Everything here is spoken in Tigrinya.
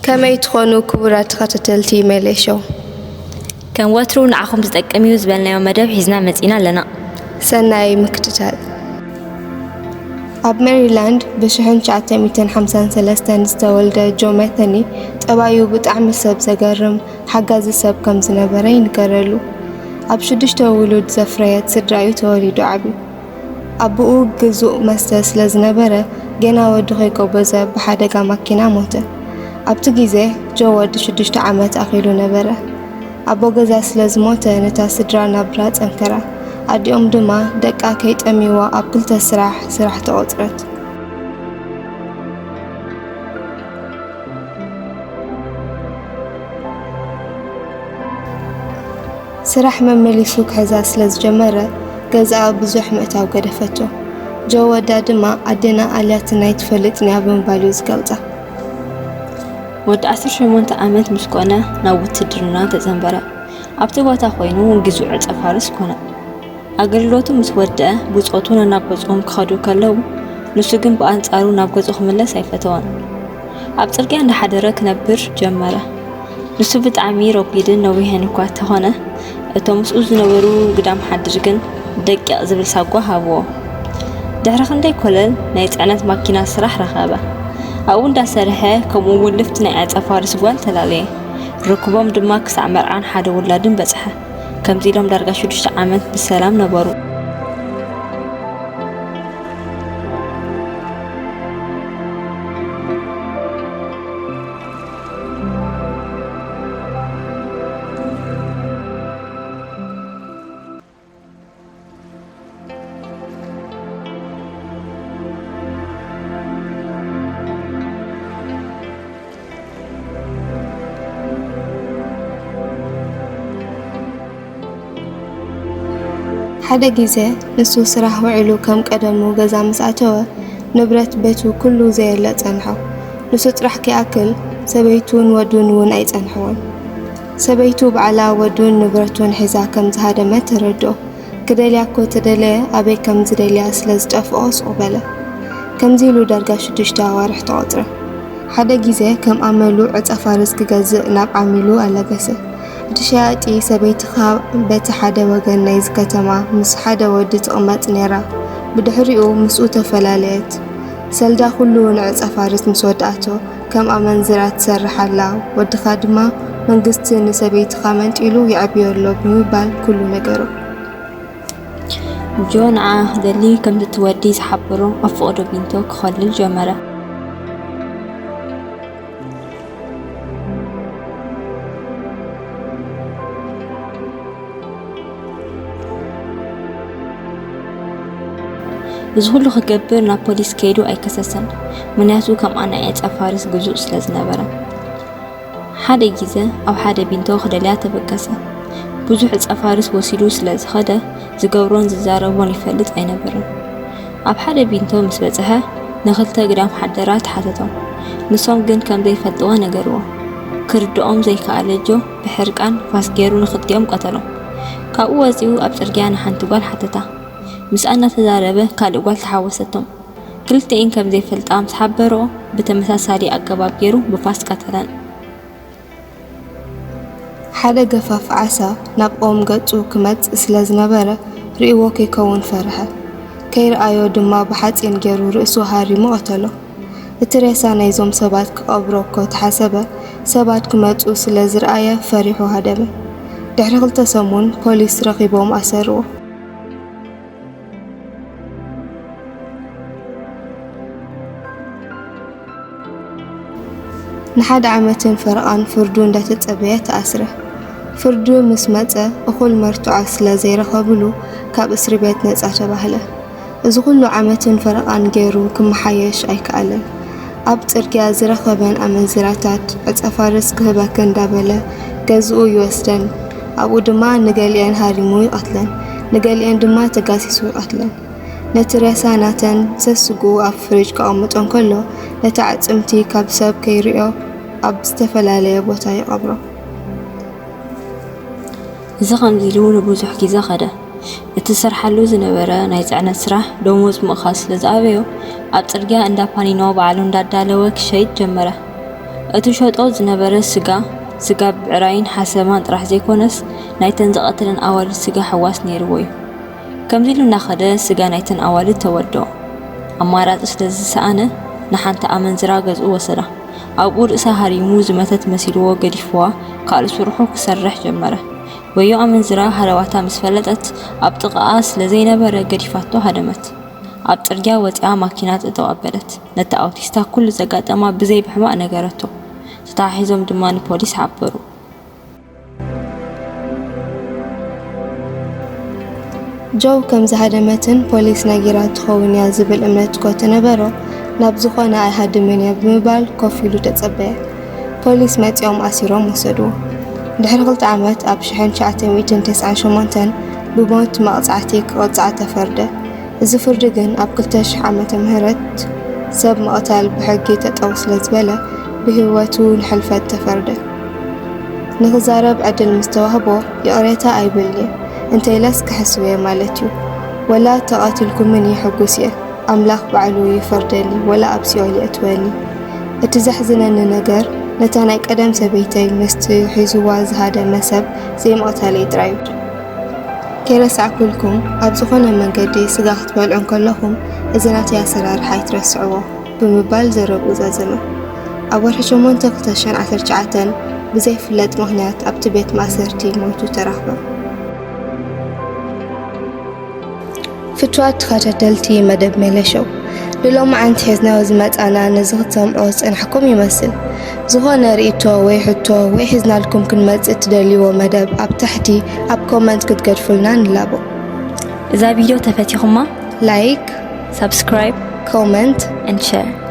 ከመይ ትኾኑ ክቡራት ተኸታተልቲ ሜሌ ሾው? ከም ወትሩ ንዓኹም ዝጠቅም እዩ ዝበልናዮ መደብ ሒዝና መጺና ኣለና። ሰናይ ምክትታል። ኣብ ሜሪላንድ ብሽሕን ትሽዓተ ሚእትን ሓምሳን ሰለስተን ዝተወልደ ጆ መተኒ ጠባዩ ብጣዕሚ ሰብ ዘገርም ሓጋዚ ሰብ ከም ዝነበረ ይንገረሉ። ኣብ ሽዱሽተ ውሉድ ዘፍረየት ስድራ እዩ ተወሊዱ ዓብዩ። ኣቦኡ ግዙእ መስተ ስለ ዝነበረ፣ ገና ወዲ ከይጎበዘ ብሓደጋ ማኪና ሞተ። ኣብቲ ግዜ ጆ ወዲ ሽዱሽተ ዓመት ኣኺሉ ነበረ። ኣቦ ገዛ ስለ ዝሞተ፣ ነታ ስድራ ናብራ ጸንከራ። ኣዲኦም ድማ ደቃ ከይጠምይዋ ኣብ ክልተ ስራሕ ስራሕ ተቖጽረት። ስራሕ መመሊሱ ክሕዛ ስለ ዝጀመረ፣ ገዛኣ ብዙሕ ምእታው ገደፈቶ። ጆ ወዳ ድማ ኣዴና ኣልያትናይ ትፈልጥንያ ብምባል እዩ ዝገልጻ። ወዲ ዓሰርተ ሸሞንተ ዓመት ምስ ኮነ ናብ ውትድርና ተጸንበረ። ኣብቲ ቦታ ኮይኑ ግዙዕ ዕጸ ፋርስ ኮነ። ኣገልግሎቱ ምስ ወድአ ብጾቱ ነናብ ገጾም ክኸዱ ከለዉ፣ ንሱ ግን ብኣንጻሩ ናብ ገጹ ክምለስ ኣይፈተወን። ኣብ ጽርግያ እንዳሓደረ ክነብር ጀመረ። ንሱ ብጣዕሚ ረጒድን ነዊሕን እኳ እንተኾነ፣ እቶም ምስኡ ዝነበሩ ግዳም ሓድር ግን ደቂቕ ዝብል ሳጓ ሃብዎ። ድሕሪ ክንደይ ኮለል ናይ ጽዕነት ማኪና ስራሕ ረኸበ። ኣብኡ እንዳሰርሐ፣ ከምኡ እውን ልፍቲ ናይ ዕጸ ፋርስ ጓል ተላለየ። ርክቦም ድማ ክሳዕ መርዓን ሓደ ውላድን በጽሐ። ከምዚ ኢሎም ዳርጋ ሽዱሽተ ዓመት ብሰላም ነበሩ። ሓደ ግዜ ንሱ ስራሕ ውዒሉ ከም ቀደሙ ገዛ ምስ ኣተወ፣ ንብረት ቤቱ ኩሉ ዘየለ ጸንሖ። ንሱ ጥራሕ ከይኣክል ሰበይቱን ወዱን እውን ኣይጸንሕዎን። ሰበይቱ ባዕላ ወዱን ንብረቱን ሒዛ ከም ዝሃደመት ተረድኦ። ክደልያ እኮ ተደለየ፣ ኣበይ ከም ዝደልያ ስለ ዝጠፍኦ ሱቕ በለ። ከምዚ ኢሉ ዳርጋ ሽዱሽተ ኣዋርሕ ተቖጽረ። ሓደ ግዜ ከም ኣመሉ ዕጸ ፋርስ ክገዝእ ናብ ዓሚሉ ኣለገሰ። እቲ ሸያጢ፣ "ሰበይትኻ በቲ ሓደ ወገን ናይዚ ከተማ ምስ ሓደ ወዲ ትቕመጥ ነይራ፣ ብድሕሪኡ ምስኡ ተፈላለየት። ሰልዳ ኩሉ ንዕጸ ፋርስ ምስ ወድኣቶ፣ ከም ኣመንዝራ ትሰርሕ ኣላ፣ ወድኻ ድማ መንግስቲ ንሰበይትኻ መንጢሉ የዕብዮ ኣሎ" ብምባል ኩሉ ነገሮ። ጆ ንዓ ክደሊ ከም እትወዲ ዝሓበሮ ኣብ ፍቕዶ ቢንቶ ክኸልል ጀመረ። እዚ ኩሉ ክገብር ናብ ፖሊስ ከይዱ ኣይከሰሰን፣ ምኽንያቱ ከምኣ ናይ ዕጸ ፋርስ ግዙእ ስለ ዝነበረ። ሓደ ግዜ ኣብ ሓደ ቢንቶ ክደልያ ተበገሰ። ብዙሕ ዕጸ ፋርስ ወሲዱ ስለ ዝኸደ፣ ዝገብሮን ዝዛረቦን ይፈልጥ ኣይነበረን። ኣብ ሓደ ቢንቶ ምስ በጽሐ፣ ንኽልተ ግዳም ሓደራት ሓተቶም። ንሶም ግን ከም ዘይፈልጥዎ ነገርዎ። ክርድኦም ዘይከኣለ ጆ ብሕርቃን ፋስ ገይሩ ንኽልቲኦም ቀተሎም። ካብኡ ወጺኡ ኣብ ጽርግያ ንሓንቲ ጓል ሓተታ። ምስኣ እናተዛረበ ካልእ ጓል ተሓወሰቶም። ክልቲኤን ከም ዘይፈልጣ ምስ ሓበርኦ፣ ብተመሳሳሊ ኣገባብ ገይሩ ብፋስ ቀተለን። ሓደ ገፋፍ ዓሳ ናብ ኦም ገጹ ክመጽእ ስለ ዝነበረ፣ ርእይዎ ከይከውን ፈርሐ። ከይረኣዮ ድማ ብሓጺን ገይሩ ርእሱ ሃሪሙ ቀተሎ። እቲ ሬሳ ናይዞም ሰባት ክቐብሮ እኮ ተሓሰበ፣ ሰባት ክመጹ ስለ ዝረኣየ ፈሪሑ ሃደመ። ድሕሪ ክልተ ሰሙን ፖሊስ ረኺቦም ኣሰርዎ። ንሓደ ዓመትን ፈረቓን ፍርዱ እንዳተጸበየ ተኣስረ። ፍርዱ ምስ መጸ፣ እኹል መርትዖ ስለ ዘይረኸብሉ፣ ካብ እስሪ ቤት ነጻ ተባህለ። እዚ ኩሉ ዓመትን ፈረቓን ገይሩ ክመሓየሽ ኣይከኣለን። ኣብ ጽርግያ ዝረኸበን ኣመንዝራታት ዕጸ ፋርስ ክህበኪ እንዳበለ ገዝኡ ይወስደን፣ ኣብኡ ድማ ንገሊኤን ሃሪሙ ይቐትለን፣ ንገሊኤን ድማ ተጋሲሱ ይቐትለን። ነቲ ሬሳ ናተን ሰስግኡ ኣብ ፍሪጅ ከቐምጦ እንከሎ፣ ነቲ ኣዕጽምቲ ካብ ሰብ ከይርእዮ ኣብ ዝተፈላለየ ቦታ ይቐብሮ። እዚ ከምዚ ኢሉ ንብዙሕ ግዜ ኸደ። እቲ ዝሰርሓሉ ዝነበረ ናይ ጽዕነት ስራሕ ደሞዝ ምእኻል ስለ ዝኣበዮ፣ ኣብ ጽርግያ እንዳ ፓኒኖ ባዕሉ እንዳዳለወ ክሸይጥ ጀመረ። እትሸጦ ዝነበረ ስጋ፣ ስጋ ብዕራይን ሓሰማን ጥራሕ ዘይኮነስ፣ ናይተን ዝቐተለን ኣዋልድ ስጋ ሕዋስ ነይርዎ እዩ። ከምዚ ኢሉ እናኸደ ስጋ ናይተን ኣዋልድ ተወደኦ። ኣማራጺ ስለ ዝሰኣነ፣ ንሓንቲ ኣመንዝራ ገዝኡ ወሰዳ። ኣብኡ ርእሳ ሃሪሙ ዝመተት መሲልዎ ገዲፍዋ፣ ካልእ ስርሑ ክሰርሕ ጀመረ። ወዮ ኣመንዝራ ሃለዋታ ምስ ፈለጠት፣ ኣብ ጥቓኣ ስለ ዘይነበረ ገዲፋቶ ሃደመት። ኣብ ጽርግያ ወጺኣ ማኪና ጠጠው ኣበለት። ነታ ኣውቲስታ ኩሉ ዘጋጠማ ብዘይ ብሕማቕ ነገረቶ። ተተሓሒዞም ድማ ንፖሊስ ሓበሩ። ጆው ከም ዝሃደመትን ፖሊስ ነጊራ ትኸውን እያ ዝብል እምነት እኳ ተነበሮ፣ ናብ ዝኾነ ኣይሃድምን እየ ብምባል ኮፍ ኢሉ ተጸበየ። ፖሊስ መጺኦም ኣሲሮም ወሰድዎ። ድሕሪ ክልተ ዓመት ኣብ ሽሕን ትሽዓተ ሚእትን ተስዓን ሸሞንተን ብሞት መቕጻዕቲ ክቕጻዕ ተፈርደ። እዚ ፍርዲ ግን ኣብ ክልተ ሽሕ ዓመተ ምህረት ሰብ ምቕታል ብሕጊ ጠጠው ስለ ዝበለ ብህይወቱ ንሕልፈት ተፈርደ። ንኽዛረብ ዕድል ምስ ተዋህቦ ይቕሬታ ኣይብል እየ እንተኢለስ ክሕስው እየ ማለት እዩ። ወላ ተቐቲልኩምኒ ሕጉስ እየ። ኣምላኽ ባዕሉ ይፍረደኒ ወላ ኣብ ሲኦል የእትወኒ። እቲ ዘሕዝነኒ ነገር ነታ ናይ ቀደም ሰበይተይ ምስቲ ሒዝዋ ዝሃደመ ሰብ ዘይምቕታለይ ጥራይ እዩ። ከይረሳዕኩልኩም ኣብ ዝኾነ መንገዲ ስጋ ክትበልዑ እንከለኹም እዚ ናተይ ኣሰራርሓ ኣይትረስዕዎ ብምባል ዘረብኡ ዛዘመ። ኣብ ወርሒ ሸሞንተ ክልተ ሽሕን ዓሰርተ ትሽዓተን ብዘይፍለጥ ምኽንያት ኣብቲ ቤት ማእሰርቲ ሞይቱ ተረኽበ። ፍትዋት ተኸታተልቲ መደብ ሜለ ሾው፣ ንሎማዓንቲ ሒዝናዮ ዝመጻና ነዚ ክትሰምዑ ዝጸናሕኩም ይመስል። ዝኾነ ርእይቶ ወይ ሕቶ ወይ ሒዝናልኩም ክንመጽእ እትደልይዎ መደብ ኣብ ታሕቲ ኣብ ኮመንት ክትገድፉልና ንላቦ። እዛ ቪድዮ ተፈቲኹማ ላይክ፣ subscribe፣ comment and share።